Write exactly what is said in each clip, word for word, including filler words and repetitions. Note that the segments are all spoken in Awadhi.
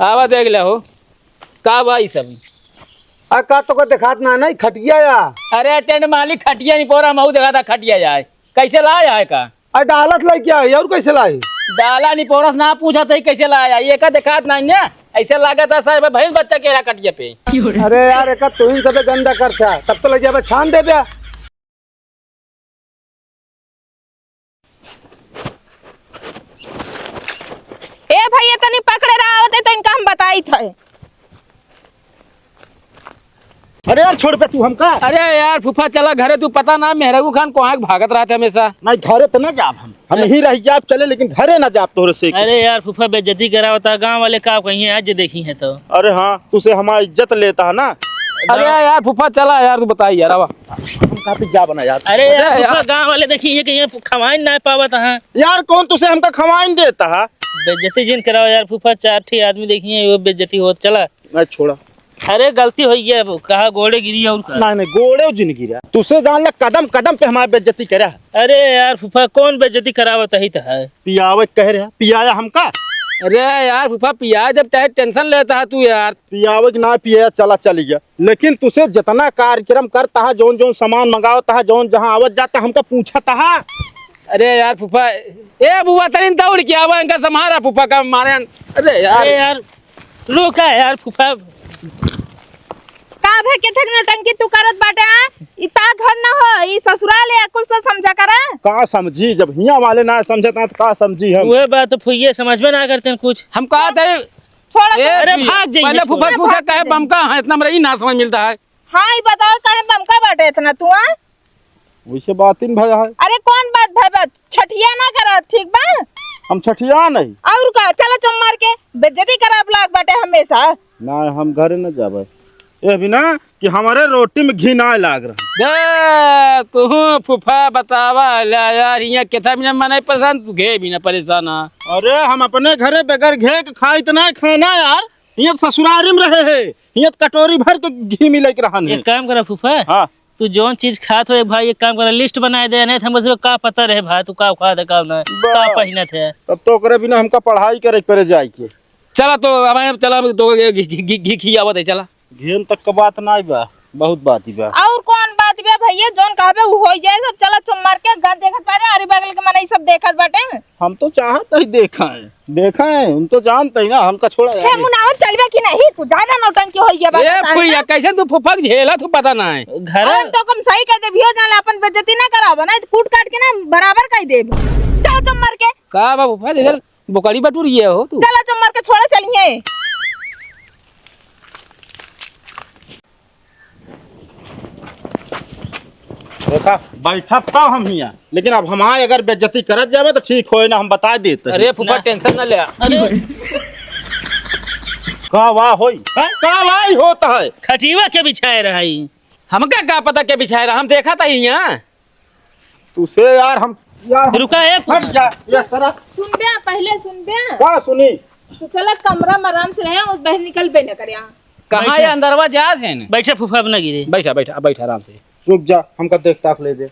आवा देख ले हो, का बा ई सब? आ, का तोका देखात ना, नहीं, खटिया या? अरे टेंट मालिक, खटिया नहीं पोरा, महू देखा था खटिया जाए। कैसे लाया है का? आ, डालत लाई क्या है और कैसे लाई? डाला नहीं पोरस ना पूछा था कैसे लाया, ये का देखात ना ने? ऐसे लागत है साहब भैंस बच्चा केरा कटिया पे। अरे यार, एका तुहिन सबे गंदा करता, तब तो ले जाबे छान देबे। ए भैया, तनी पकड़े रहा होते तो इनका हम बताई थे। अरे यार, छोड़ बे तू हमका। अरे यार फूफा, चला घरे, तू पता ना मेहरारू खान कहाँ भागत रहते हमेशा। नहीं, घरे तो ना जाब हम, हम हाँ। यहीं रह जाब चले, लेकिन घरे ना जाब तोहरे से। अरे यार फूफा, बेइज्जती करावता, गाँव वाले का कहिए आज जे देखी है तो। अरे हाँ, तू से हमारा इज्जत लेता है ना। अरे गाँव यार फूफा, चला यार, तू बताई यार, आवा। हम कहाँ पे जा बना यार। अरे यार अरे फूफा, यार। गाँव वाले देखी है कि ये खवाइन ना पावत है। यार कौन तुसे हमका खवाइन देता है? बेइज्जती जिन कराओ यार फूफा, चार ठी आदमी देखी है, वो बेइज्जती होत चला। नहीं छोड़ा। अरे गलती हो गया, कहा गोड़े गिरी और का? नहीं, नहीं, गोड़े जिन गिरा। तुसे जान ले, कदम कदम पे हमारी बेइज्जती करा। अरे यार फूफा, कौन बेइज्जती करावत ही तो है? पियावे के कह रहा, पियाया हमका? अरे यार फूफा, पिया जब चाहे टेंशन लेता है तू यार। पियावे के ना पिया, चला चली गया। लेकिन तुसे जितना कार्यक्रम करता है, जौन जौन सामान मंगावता है, जौन जहाँ आवत जाता है, हमका पूछता है। अरे यार फूफा, ए बुआ तनी दौड़ के आवा, इनका समारा फूफा का मारे। अरे यार। अरे यार, रुका यार फूफा। का भे, केथे नौटंकी तू करत बाटे, आ? ई ता घर न हो, ई ससुराल है, कुछ तो समझा करा। का समझी, जब हियाँ वाले ना समझत ना तो का समझी हम? वह बात तो फुइये समझबे ना करते हैं कुछ। हम कहा थे, छोड़ ए, अरे भैया, भाग जाइए, पहले छोड़। फूफा पूछा, भाग काहे जाइए। बमका है, इतना हमरा ई ना समझ मिलता है। हाँ, ई बताओ, काहे बमका बाटे इतना तू, आ? वैसे बात ही न भया है। अरे कौन बात भाई बात? छठिया ना करा, ठीक बा? हम छठिया नहीं। और का, चला चुम मार के, बेइज्जती कराब लाग बाटे हमेशा। ना, हम घरे न जाबे। ये भी ना कि हमारे रोटी में घी ना लाग रहा। दे, तू फूफा बतावा, ले यार, यहाँ कितना भी ना मने परेशान, तू घे भी ना परेशान है। अरे हम अपने घरे बगैर घे के खाई तो नहीं खाना यार, यहाँ ससुरारी में रहे है, यहाँ कटोरी भर के घी मिले के रहन है। एक काम करा फूफा, हाँ। तू जौन चीज खात हो, ए भाई, एक काम करा, लिस्ट बनाए दे, नहीं तो हमसे का पता रहे भाई, तू का खात है, का ना, का बस। पहिनत है। तब तो ओकरे बिना हमका पढ़ाई करे के पड़े जाए के। चला तो, अब हम, चला, हम तो घी, घी, घी, घी खियावत है, चला। घेन तक का बात नाई बा, बहुत बात ही बा। और कौन बात बा भैया, जौन कहबे उ होई जाए, सब चला चुम मार के, गाँव देखत बारे, अरे बगल के मनई सब देखत बाटे। हम तो चाहत ही देखाएं, देखाएं, हम तो जानते ही ना, हमका छोड़ा हे यार। मुनावर चलबे कि नहीं, तू ज्यादा नौटंकी होई गया बा, ए पता है फुइया, ना? कैसे तू फुफक झेला, तू पता ना है। घर अरे हम तो कम सही कह देबियो, जान ले अपन बेइज्जती ना करावा ना, कूट काट के ना बराबर कह देब। चल चुम मार के। का बा फुफा, जैसे बोकड़ी बटुर गया हो तू। चला चुम मार के छोड़ा चलिए। देखा, बैठब तब हम हियाँ, लेकिन अब हमारे अगर बेइज्जती करत जाबे तो ठीक होए ना, हम बता देते हैं। अरे फूफा, ना। टेंशन ना ले। अरे। का वाह होई? हैं? का वाह ही होता है? खटिया के बिछाए रहा ही। हमका का पता के बिछाए रहा, हम देखा था ही यहाँ। तुसे यार हम यार रुका है। हट जा, ये सारा। सुन बे, पहले सुन बे। का सुनी? तो चला कमरा में आराम से रहे और बाहर निकल बे न करे। कहाँ बैठा। ये अंदरवा जात है न? बैठा फूफा, अब ना गिरे। बैठा, बैठा, बैठा आराम से। रुक जा, हमका देख ताक ले दे।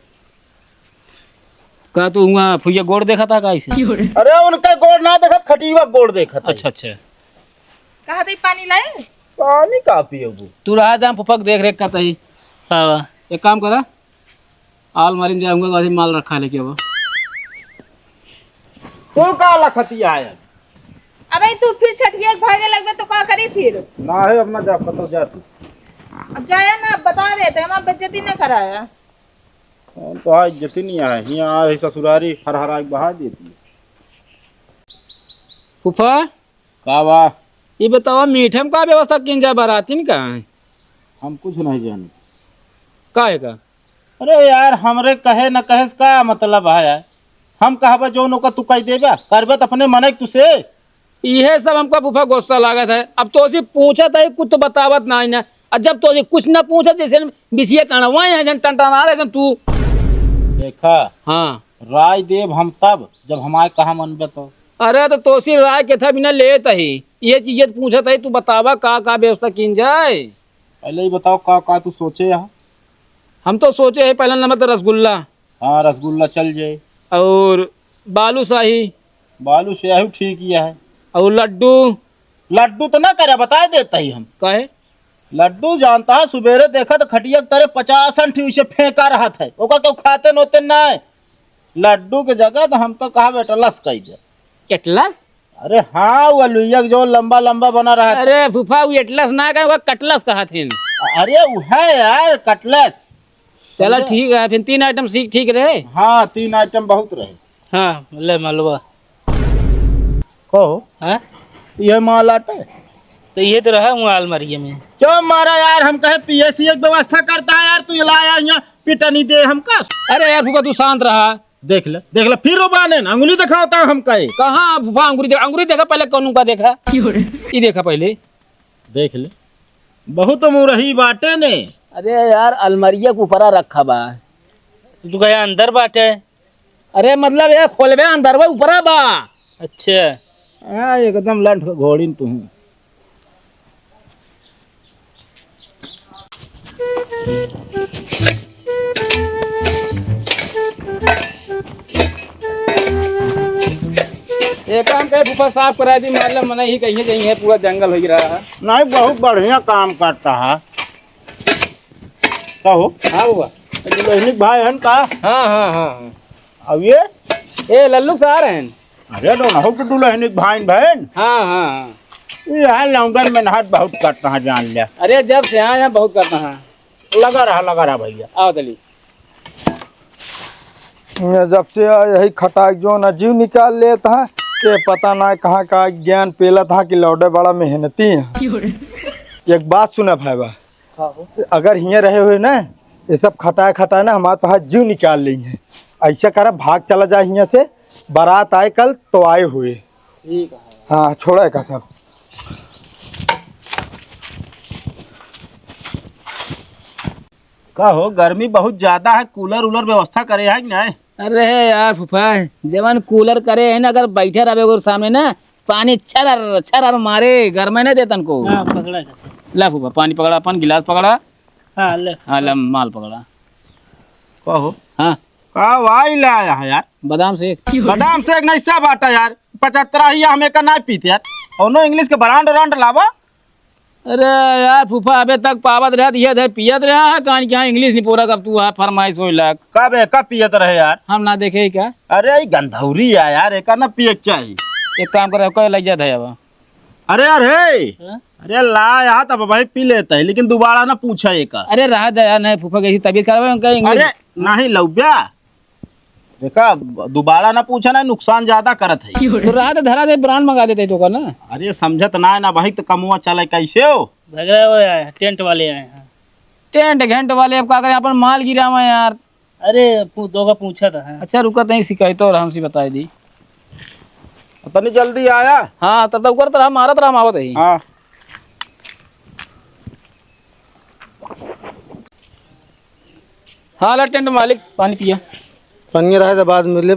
का तू हुआ फुइया गोड़ देखा था का इसे? अरे उनका गोड़ ना देखत, खटीवा गोड़ देखत है। अच्छा, अच्छा। कहा थे पानी लाए? पानी का पिएबू? तू रहा जा, फुफक देख रेख का तही। हाँ, वाह। एक काम करा, आलमारी में जाऊंगा, वैसे माल रखा है, लेके आवा। तू का लखतिया है? अबे तू फिर छठिया के भागे लगबे तो का करी फिर? ना है, अपना जा, कतो जा तू। अब जाया ना, अब बता रहे थे, हमारी बेइज्जती ना कराया। हम तो आज इज्जत ही नहीं आए, यहाँ आए ससुरारी हर हर आग बहा देती है। फूफा, का बा? ये बतावा, मीठे में का व्यवस्था किन जाए, बारातिन का है? हम कुछ नहीं जाने। काहे का? अरे यार, हमरे कहे न कहे से का मतलब है यार? हम कहबे जौन ओका तू कह देबे, करबे त अपने मने तुसे। इहे सब हमका फूफा गुस्सा लागत है। अब तोसे पूछत है, कुछ तो बतावत ना है ना। और जब तोसे कुछ ना पूछत, जैसे बिसिया कणवाए हैं, जन टनटना रहे, जन तू। देखा, हाँ। राय देब हम तब, जब हमारे कहा मनबे तो। अरे तो तोसी राय के था बिना लेत ही, ये चीजें तो पूछत है, तू बतावा का का व्यवस्था कीन जाए? पहले ही बताओ का का तू सोचे है? हम तो सोचे है पहला नंबर तो रसगुल्ला। हाँ, रसगुल्ला चल जाए। और बालूशाही। बालूशाही ठीक ही है। और लड्डू। लड्डू तो ना करे, बताए देता ही हम। काहे? लड्डू जानता है, सुबेरे देखा तो खटिया के तरे पचास अंठी उसे फेंका रहत है, ओका केहू खाते नोते ना है। लड्डू के जगह तो हम तो कहा एटलस कही दे। एटलस? अरे हाँ, वो लुइया के जो लंबा लंबा बना रहा है। अरे फूफा, वो एटलस ना कहे, वो कटलस कहत हिन। अरे वो है यार, कटलस। चला समझे? ठीक है, फिर तीन आइटम ठीक, ठीक रहे। हाँ, तीन आइटम बहुत रहे। हाँ, ले मलवा। कहो। हाँ? ये माल आटे? तो ये तो रहा हूँ अलमारिये में। क्यों मारा यार, हम कहे पीएसी एक व्यवस्था करता है यार, तू ये लाया यहाँ पिटनी दे हमका। अरे यार फूफा, तू शांत रहा। देख ले, देख ले, फिर वो बाने ना, अंगुली दिखावता है हमका ये। कहाँ फूफा अंगुली देखा? अंगुली देखा पहले, कौन का देखा? क्यों रे? ये देखा पहले। देख ले, बहुत मुरही बाटे ने। अरे यार, अलमारिया के ऊपरा रखा बा। तू कहे अंदर बाटे? अरे मतलब ये खोलबे अंदर बा, ऊपरा बा। अच्छा। हाँ, एकदम लंठ घोड़िन तू। ये काम के फूफा साफ करा दी, मतलब मने ही कहीं कहीं है, पूरा जंगल हो रहा है। नहीं, बहुत बढ़िया काम करता है। का हो? हाँ बुआ। दुल्हनी के भाई हन का? हाँ, हाँ, हाँ, हाँ। अब ये? ए, लल्लू के सार हन। अरे, दोनों के दुल्हनी के भाई बहन। हाँ, हाँ, हाँ। ये है लौंडन मेहनत बहुत करता है, जान लिया। अरे, जब से आए हैं, बहुत करता है। लगा रहा, लगा रहा भैया। आओ चली। ये जब से यही खटाक जो ना जीव निकाल लेता है, ये पता ना कहाँ का ज्ञान पेलत है कि लौंडे बड़ा मेहनती है। एक बात सुना भाई बा, का हो? अगर हियाँ रहे हुए ना, ये सब खटाए खटाए ना हमारा तो हाथ जीव निकाल लेंगे। ऐसा करा, भाग चला जाए हियाँ से, बारात आए कल तो आए हुए। ठीक है। हाँ, छोड़ा है का सब। का हो, गर्मी बहुत ज्यादा है, कूलर उलर व्यवस्था करे है कि नहीं? अरे यार फूफा, जवन कूलर करे है ना, अगर बैठे रहबे ओकर सामने ना, पानी छरर छरर मारे, गरमे नहीं देतन को। हाँ, पकड़ा है। ला फूफा, पानी पकड़ा, अपन गिलास पकड़ा। हाँ, ले। हाँ, ले, माल पकड़ा। का हो? हाँ। का वाई ले आया है यार? बादाम शेक। बादाम शेक नहीं, सब आटा यार। पचहत्तर ही, हम एक ना पीते यार। कौनो इंग्लिश के ब्रांड व्रांड लावा। अरे यार फूफा, अबे तक पावत रहत, ये दे पियत रहा है, कान के यहाँ इंग्लिश निपोरा, कब तू है फरमाइश होई लाग। कब है, कब पियत रहे यार? हम ना देखे ही क्या? अरे, ई गंधौरी है यार, एका ना पिए के चाही। एक काम करे, कोई लग जात है अब। अरे यार, हे। हाँ? अरे ला यार, तब भाई पी लेता है, लेकिन दोबारा ना पूछा एका। अरे रहा दे यार, नहीं फूफा कैसी तबीयत खराब है, उनका इंग्लिश। अरे, नहीं लौब्या। देखा, दोबारा ना पूछा ना, नुकसान ज्यादा करत है। तो रहा दे, धरा दे, ब्रांड मंगा देते तो का ना। अरे समझत ना है ना भाई, तो कमुआ चले कैसे हो? भग रहे हो यार, टेंट वाले आए हैं। टेंट घंट वाले अब का करें, अपन माल गिरावा यार। अरे पू-, दोगा पूछा था, हाँ। अच्छा रुका, तहीं शिकायत और हमसे बताई दी। तनी जल्दी आया। हाँ, तब तक करत रहा, मारत रहा, हम आवत ही। हाँ। हाँ, ला टेंट मालिक, पानी पिया। पनिया रहे तो बाद में ले।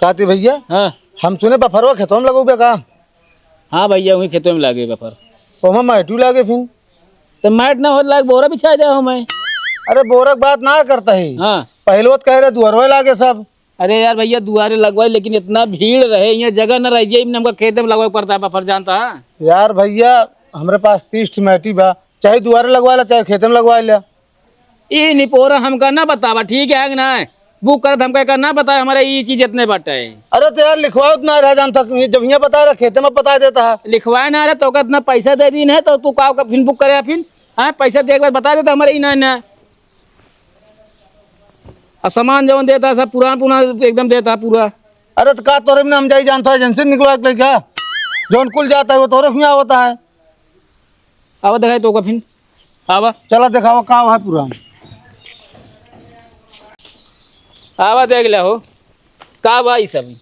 काती भैया? हाँ। हम सुने बफरवा खेतों में लगौबे का? हाँ भैया, वहीं खेतों में लागे बफर। ओमा मैटू लागे फिर? तो मैट ना हो लाग, बोरा बिछा दे हो मैं। अरे बोरा के बात ना करता ही। हाँ। पहले वो तो कह रहे दुअरवे लागे सब। अरे यार भैया, दुआरे लगवाए, लेकिन इतना भीड़ रहे, यहाँ जगह न रह जाए, हमका खेते में लगवाए पड़ता है बफर, जानता है? यार भैया, हमरे पास तीस ठे मैटी बा, चाहे दुआरे लगवा ला, चाहे खेते में लगवा ला। ई निपोरा हमका ना बतावा, ठीक है कि ना? बुक करत हमका एकर ना बताए, हमारे ई चीज इतने बाटे। अरे तो यार, लिखवाओ तो ना रह जानता, जब यहाँ बता रहा, खेते में बता देता है। लिखवाए ना रहे, तो ओकर इतना पैसा दे दीन है, तो तू का, का फिर बुक करे फिर? हाँ, पैसा दे के बाद बता देता हमारे ई ना, ना। आ सामान जवन देता है, सब पुरान पुरान एकदम देता है पूरा। अरे तो का तोरे में हम जाई जानता है, एजेंसी निकलवा के लेके जौन कुल जाता है, वो तोरे हुआ होता है। आवा दिखाई तो का फिन। आवा। चला दिखावा का है पुरान। आवा देख ले हो। का बा ई सब?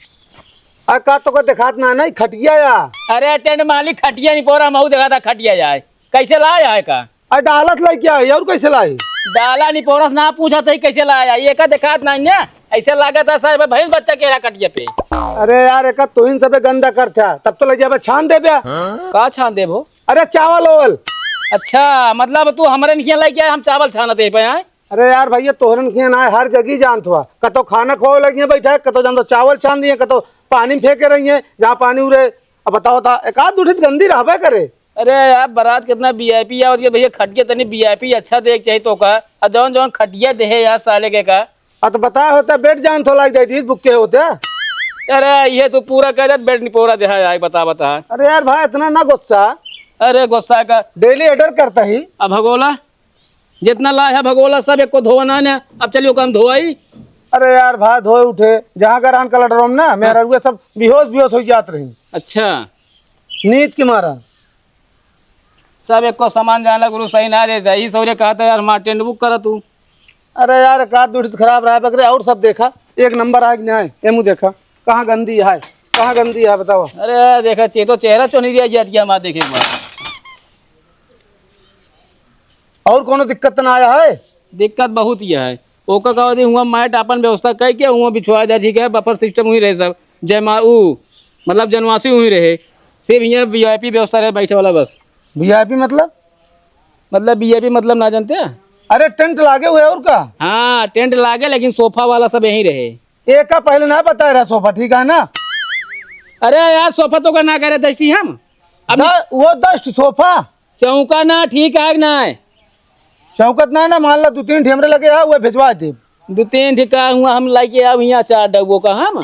आ का तो का दिखात ना, नहीं खटिया या। अरे टेंट मालिक खटिया नहीं पोरा, महू दिखाता खटिया जाए। कैसे लाया है का? आ डालत लइके आई, और कैसे लाई? डाला नहीं पोरस ना पूछत है कैसे लाया, ये का दिखात नहीं ने? ऐसे लागत है सारे भैंस बच्चा के रहा कटिया पे। अरे यार, एका तुहिन सबे गंदा करथ्या, तब तो लइ जाबे छान देबे। का छान देबो? अरे चावल ओवल। अच्छा, मतलब तू हमरे निकिया लइके आए, हम चावल छानत है पे आए? अरे यार भैया, तोहरन किया ना हर जगह जानत हुआ, कतो खाना खोवे लगिए बैठा है, कतो जान तो चावल छान दिए, कतो पानी में फेंके रहिए, जहाँ पानी उरे अब बताओ ता, एक आध दुठित गंदी रहबे करे। अरे यार, बारात कितना वीआईपी आवत है भैया, खटिया तनी वीआईपी अच्छा देख चाहिए तो का, और जौन जौन खटिया देहे यार साले के का। अब तो बताया होता, बेड जान थो लाग जाती, बुक के होते। अरे, ये तो पूरा कह दे, बेड नहीं पूरा देहा यार, बता, बता। अरे यार भाई, इतना ना गुस्सा। अरे, गुस्सा का? डेली ऑर्डर करता ही। अब भगोला, जितना लाया है भगोला, सब एक को धोना ने। अब चलियो काम धोआई। अरे यार भाई, धोए उठे, जहाँ का रहन कलर रोम ना, मेरा हाँ। रुए सब बेहोश, बेहोश हो जात रही। अच्छा। नींद के मारा। सब एको सामान जाना गुरु सही ना देता। ई सौरे कहा था यार, हमारा टेंट बुक करा तू। अरे यार, एक आध दुठित खराब रहा बकरे, और सब देखा, एक नंबर आए कि नहीं आए, एमू देखा, कहाँ गंदी है, कहाँ गंदी है, बताओ। अरे देखा, चे-, तो चेहरा चोनी दिया जात गया, हमारा देखे एक बार। और कोनो दिक्कत ना आया है? दिक्कत बहुत ही है। ओका कहा दे, हुआ मैट अपन व्यवस्था कई के हुआ बिछवा दे, ठीक है, बफर सिस्टम हुई रहे सब, जयमा-, ऊ, मतलब जनवासी हुई रहे, सिर्फ यहाँ वीआईपी व्यवस्था रहे बैठे वाला बस। वीआईपी मतलब? मतलब वीआईपी मतलब ना जानते हैं? अरे टेंट लागे हुए और का? हाँ, टेंट लागे, लेकिन सोफा वाला सब यहीं रहे। एका पहले ना बताए रहा सोफा, ठीक है ना? अरे यार, सोफा तो का ना करे दस्ती हम। अब द-, वो दस सोफा। चौका ना ठीक है कि ना? चौकत ना, ना, मान ला दो तीन ठे हमरे लगे आ, वो भिजवा दे। दो तीन ठे का हुआ हम लाइके आव हियाँ चार डब्बो का हम?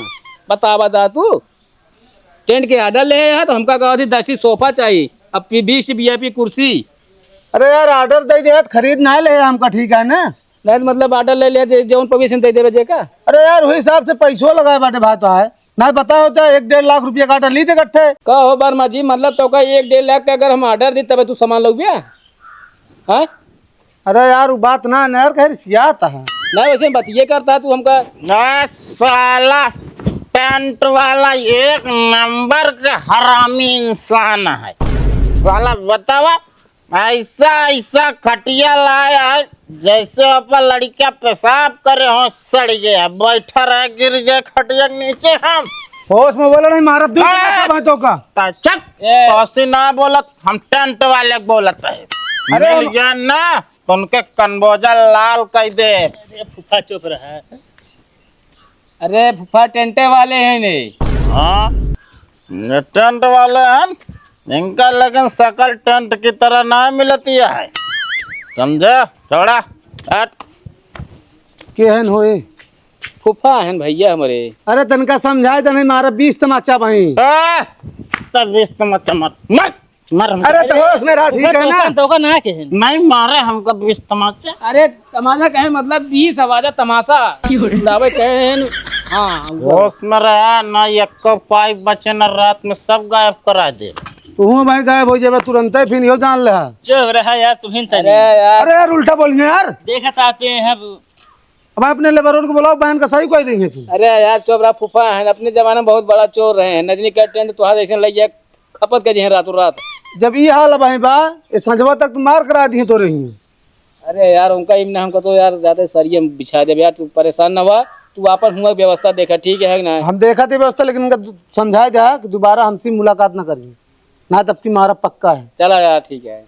बता, बता तू। टेंट के ऑर्डर ले है तो हमका कहा थी दस ठे सोफा चाहिए, अब पी-, बीस ठे वीआईपी कुर्सी। अरे यार, ऑर्डर दे दे, खरीद ना ले हमका, ठीक है ना? नहीं तो मतलब ऑर्डर ले ले, जे-, जौन पवीसन दे देवे जे का। अरे यार, वही हिसाब से पैसो लगाए बाटे भाई तो है। ना बताओ तो एक डेढ़ लाख रुपया का ऑर्डर ली थे इकट्ठे। का हो वर्मा जी, मतलब तो का एक डेढ़ लाख का अगर हम ऑर्डर दी तबे तू सामान लउबे? हाँ? अरे यार, वो बात ना, ना यार, कहे रिसियात है। ना, वैसे बतिये करता तू हमका। ए साला टेंट वाला एक नंबर के हरामी इंसान है। साला बतावा, ऐसा, ऐसा खटिया लाया है, जैसे ऊपर लड़कियां पेशाब करे हो, सड़ गया, बैठा रह, गिर गए खटिया के नीचे हम। होश में बोला नहीं, मारब दू हाँ। भाई तो का। ता चुप, ए। तो ऐसे ना बोलत, हम टेंट वाले के बोलत है। अरे मिल हम गया ना, तो उनके कनबोजा लाल कर दे। अरे फूफा चुप रहा। अरे फूफा टेंटे वाले हैं ने। हाँ, ये टेंट वाले हैं, इनका लेकिन शकल टेंट की तरह ना मिलती है, समझे? छोड़ा, हट। के हन होए? फूफा हन भैया हमरे। अरे तनका समझाए दे, नहीं मारा बीस तमाचा वहीं। ए, तब बीस तमाचा मत, मत। मार हमको। अरे तो होश में रहा, ठीक है ना? तो का ना के है। नहीं मारे हमको बीस तमाचा। अरे तमाचा कहे मतलब बीस आवाजा तमाशा। क्यों रे? दावे कहे हैं, हाँ, वो। होश में रहा ना, एको पाइप बचे ना, रात में सब गायब करा दे। तू भाई गायब हो जाबे तुरंत ही, फिर यो जान ले। चुप रहा यार, तुम ही तनी। अरे यार। अरे यार, उल्टा बोलिए यार। देखा था आप ये हैं। अब अपने लेबरों को बुलाओ, बहन का सही कोई देंगे फिर। अरे यार, चुप रहा फूफा है, अपने जमाने में बहुत बड़ा चोर रहे हैं। नजनी का टेंट तुहार जैसे लग गया, खपत के दिहे रातों रात। जब ई हाल अब है बा, ये संझवा तक तो मार करा दिहे तो रही। अरे यार, उनका इमना हमका तो यार ज्यादा सरिये में बिछा देबे यार, तू परेशान ना हुआ, तू आपन हुआ व्यवस्था देखा, ठीक है कि ना? हम देखा थे व्यवस्था, लेकिन उनका दु-, समझाया जा कि दोबारा हमसे मुलाकात ना करिए, ना तब की मारा पक्का है। चला यार, ठीक है।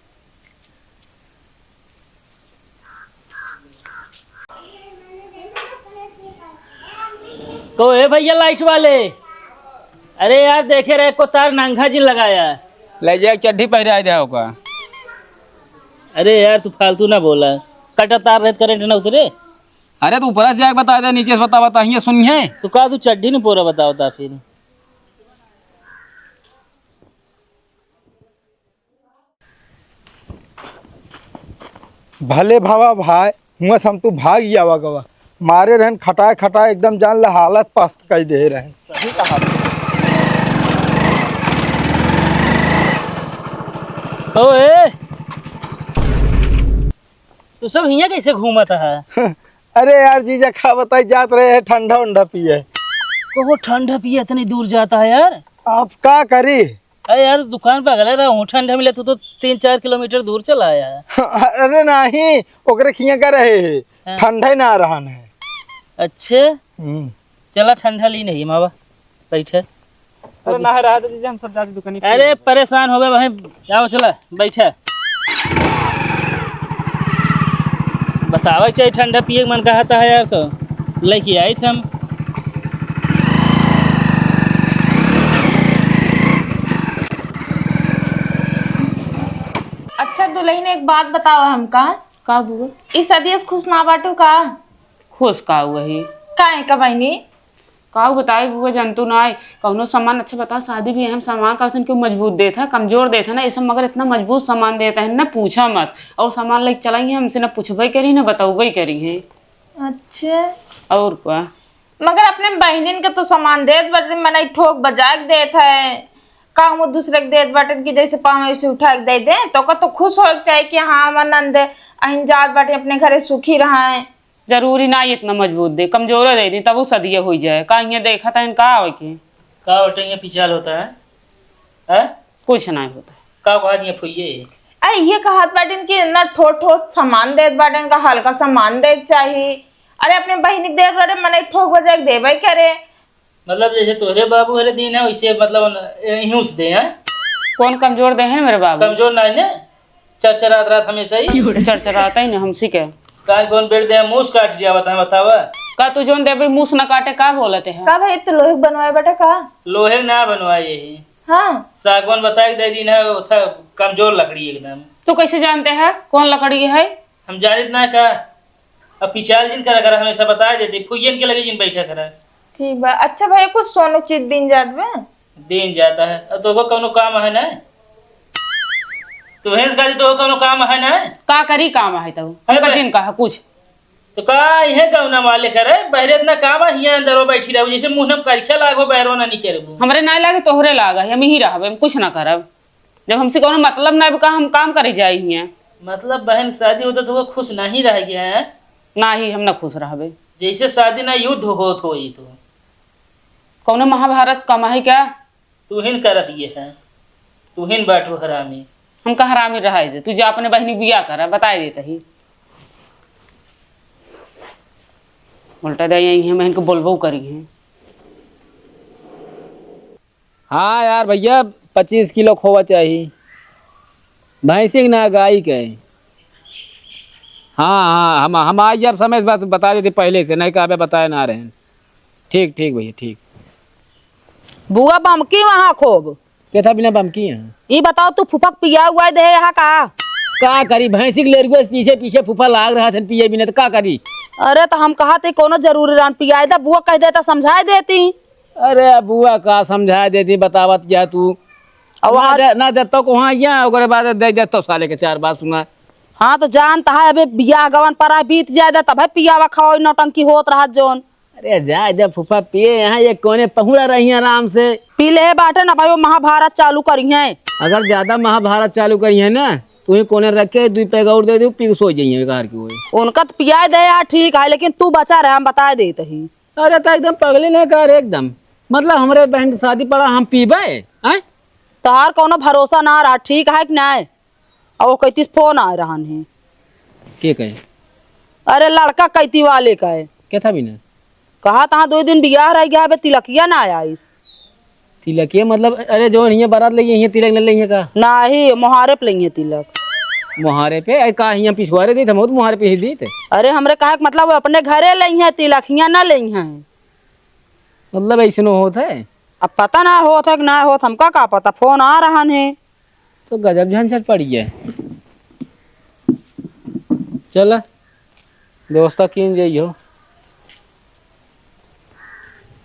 को ए भैया लाइट वाले, अरे यार देखे रहे को तार नंगा जिन लगाया। ले जाए चड्ढी पहिराए दे ओका। अरे यार तू फालतू ना बोला, कटा तार रहे करंट ना उतरे। अरे तू ऊपर से जाके बता दे, नीचे से बता, बता, हियाँ सुनिए। तू का तू चड्ढी नहीं पोरा बताओ ता फिर। भले भावा भाई, हुआं से हम तू भाग ही आवा गवा। मारे रहन खटाए खटाए एकदम जान ला हालत पस्त कई दे रहन। सही कहा। ओए, तू सब हियां कैसे घूमत है? अरे यार जीजा, का बताई, जात रहे हैं ठंडा उंडा पिए। ओहो, ठंडा पिए इतनी दूर जाता है यार? आप का करी? अरे यार, दुकान पे अगले रहा हूँ, ठंडा मिले तो, तो तीन चार किलोमीटर दूर चला आया। अरे नहीं, ओकरे खिया का रहे है, हाँ। ठंडा ही ना रहन है। अच्छे, हम्म। चला ठंडा ली नहीं मावा, बैठे। अरे ना है रहा तो जीजा, हम सब जाते दुकानी पे। अरे परेशान हो गए भाई, जाओ चला, बैठे। बतावे के चाहिए, ठंडा पिए के मन कहता है यार, तो लेके आई थे हम। दुलहिन, एक बात बतावा हमका। का बुआ? ई सदिया से खुश ना बाटू का? खुश का हुआ ही? काहे का बहिनी? का बताई बुआ, जानतू ना है, कौनो सामान अच्छा बताओ, शादी भी हम सामान का वैसन क्यों मजबूत देत है, कमजोर देत है ना, ये सब मगर इतना मजबूत सामान देत है ना, पूछा मत। और सामान लेके चलाई है हमसे ना पूछबे करी ना बतौबे करी है। अच्छा। और का? मगर अपने बहिनिन के तो सामान देत बाटे, मनई ठोक बजाए के देत है, का वो दूसरे के देत बाटे कि जैसे पावे वैसे उठा के दे दे, तो ओकर तो खुश होए के चाही कि हाँ, हमार नंद अहिन जात बाटे अपने घरे सुखी रहा है। जरूरी ना इतना मजबूत दे, कमजोरो दे दी, तब वो सदिया हो जाए। का हियाँ देखत है, का आवे के? का होता है, हियाँ पिचाल होता है? हैं? कुछ नहीं होता। का कहा दिया फुइये? अरे, ये कहत बाटिन कि ना ठोस ठोस सामान देत बाटिन, का हल्का सामान दे के चाही। अरे, अपने बहिनी के देत बाटे, मनई ठोक बजाए के देबे करे। मतलब, जैसे तोहरे बाबू हरे दिन है, वैसे, मतलब, यहीं उस दे हैं। कौन कमजोर दे हैं मेरे बाबू? कमजोर ना है ने, चरचरात रात हमेशा ही। चरचराता ही ना हमसे क्या? काहे कौन बेड दे, मूस काट दिया, बता, बतावा। का तू जोन देबे मूस ना काटे, का बोलते हैं? का भाई, तू लोहे के बनवाए बाटे का? लोहे ना बनवाए यही। हाँ। सागवान बताए के दे दी ना, वो था कमजोर लकड़ी एकदम। तू कैसे जानते हैं कौन लकड़ी है? हम जानित ना का। अब पिचाल जिन करा करा, हमेशा बता देते, फुइयन के लगे जिन बैठा करा। ठीक बा। अच्छा भैया, कुछ सोनू चीज दिन जात बा? दिन जाता है। अब तोहको कौनो काम है ना? तू भैंस गाड़ी तोहको कौनो काम है ना? का करी काम है तो? अरे हमका बे- जिन कहा कुछ। तो का इहे गौना वाले करे? बहरे इतना काम है, हियां अंदर बैठी रहू, जैसे मुंह में करिछा लागो, बहरो ना निकलबू। हमरे ना लागे, तोहरे लागा है, हम ही रहबे, हम कुछ ना करब। जब हमसे कौनो मतलब ना बा, का हम काम करे जाई हियां? मतलब बहन के शादी होता तो वो खुश नहीं रह गया है? नाही, हम ना खुश रहबे। जैसे शादी ना युद्ध होत होई तो। कौनो महाभारत कम है क्या? तू हिन करत ये है, तू हिन बाटू हरामी। हमका हरामी रहाई दे, तू जा अपने बहिनी बियाह करा, बताई देत ही। उल्टा दे यही है, मैं इनको बोलबो करी है। हाँ यार भैया, पच्चीस किलो खोवा चाही, भैंसी के ना गाय के। हाँ, हाँ, हम, हम आई जब समय से बस बता देते पहले से, नहीं का अबे बताए ना रहे। ठीक, ठीक भैया, ठीक। बुआ बमकी वहाँ खूब। के था बिना बमकी यहाँ? ई बताओ, तू फुफक पिया हुआ दे यहाँ का? का करी, भैंसी के लेरुआ से पीछे पीछे फूफा लाग रहा था पिए बिना, तो का करी? अरे, तो हम कहा थे कोनो जरूरी रान पियाए दा, बुआ कह देता, समझाए देती। अरे बुआ, का समझाए देती, बतावत जा तू। अब ना और दे, ना देतो को हाँ या, ओकरे बाद दे देतो साले के चार बात सुना। हाँ, तो जानता है, अबे बियाह गवन पर आ, बीत जाए दा, तब है पियावा खवाई नौटंकी होत रहा जोन। अरे जाए दे फूफा, पिए यहाँ ये कोने पहुड़ा रही हैं आराम से। पी ले बाटे ना भाई, वो महाभारत चालू करी हैं। अगर ज्यादा महाभारत चालू करी है ना, तो वहीं कोने रख के दुई पैग और दे दे, पी के सो जाइए घर के ओए। उनका तो पियाए दे यार, ठीक है, लेकिन तू बचा रहे, हम बताए देत ही। अरे तो एकदम पगली नहीं कर एकदम, मतलब हमरे बहन की शादी पड़ा, हम पीबे? हैं? तोहार कौनो भरोसा ना रहा, ठीक है कि नहीं? और वो कैतीस फोन आए रहन है। के कहे? अरे लड़का कैती वाले का है। के था बिना? कहा तहाँ दो दिन बियाह रह गया, अबे तिलकिया ना आइस। तिलकिया मतलब, अरे जो हियाँ बारात लगी, हियाँ तिलक न लगी का? नाही, मोहारे पे लगी तिलक। मोहारे पे? अरे का हियाँ पिछुआरे दी थे, हम तो मोहारे पे ही दी थे। अरे हमरे कहे के मतलब, वो अपने घरे लगी है तिलक, हियाँ ना लगी है। मतलब ऐसनो होत है? अब पता ना होत है कि ना होत, हमका का पता, फोन आ रहन है। तो गजब झंझट पड़ी है। चल, व्यवस्था कीन जाइयो।